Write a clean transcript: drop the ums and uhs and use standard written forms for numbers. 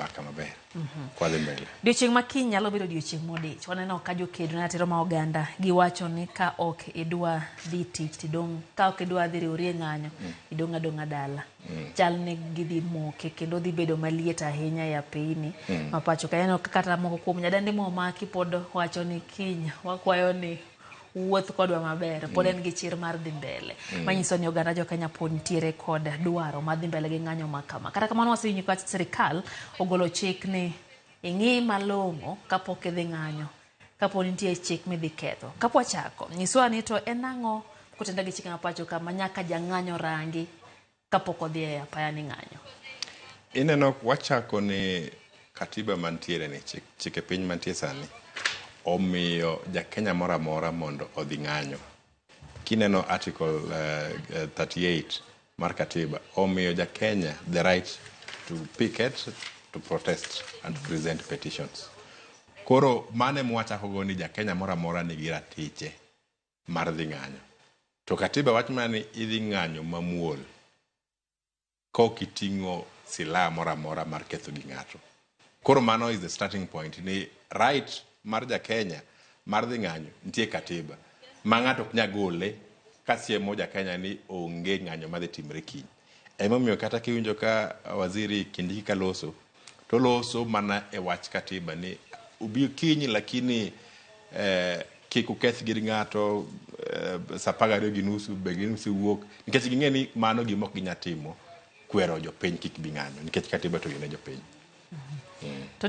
mbaka maber. Kwadhi mbele. Odiochieng' ma kiny nyalo bedo odiochieng' modich. Waneno ka jokedo ne ratiro ma oganda giwacho ni ka ok idwa dhi tich tidong' ka ok idwa dhi riwri e ng'anyo idong' adong'a dala. Chal ni gidhi moke kendo dhi bedo maliet ahinya e apeyni ma pacho ka. Ineno ka kata moko kuom nyadende momaki pod wacho ni kiny wakwayo ni wuoth kodwa maber pod en gi chir mar dhi mbele manyiso ni oganda jo Kenya pod nitiere kod dwaro mar dhi mbele gi ng'anyo ma kama. Kata kamano wasewinjo ka sirikal ogolo chik ni ing'i malong'o kapok idhi ng'anyo kapo nitie chik midhi ketho. Kapok wachako, nyiswa ni to en ang'o kotenda gi chike ma pacho ka ma nyaka jang'anyo rangi kapok odhi e apaya ni ng'anyo. Ineno wachako ni katiba mantiere ni chike piny mantie sani omiyo ja Kenya moro amora mondo odhi ng'anyo. Kineno article 38 mar katiba omiyo ja Kenya the right to picket, to protest and to present petitions. Koro mano ema wachako go ni ja Kenya moro amora nigi ratiche mar dhi ng'anyo. To katiba wacho mana ni idhi ng'anyo mamuol kok iting'o silaha moro amora mar ketho gi ng'ato. Koro mano is the starting point ni right mar ja Kenya mar dhi ng'anyo nitie e katiba ma ng'ato ok nyal gole kasiemo ja Kenya ni onge ng'anyo madhi timre kiny. Emomiyo kata kiwinjo ka waziri Kindiki kaloso to oloso mana e wach katiba ni ubi kiny lakini kik uketh gir ng'ato saa 12:30 be gi nusu wuok nikech ging'e ni mano gima ok ginyal timo kwero jopiny kik bi ng'anyo nikech katiba to oyie ne jopiny.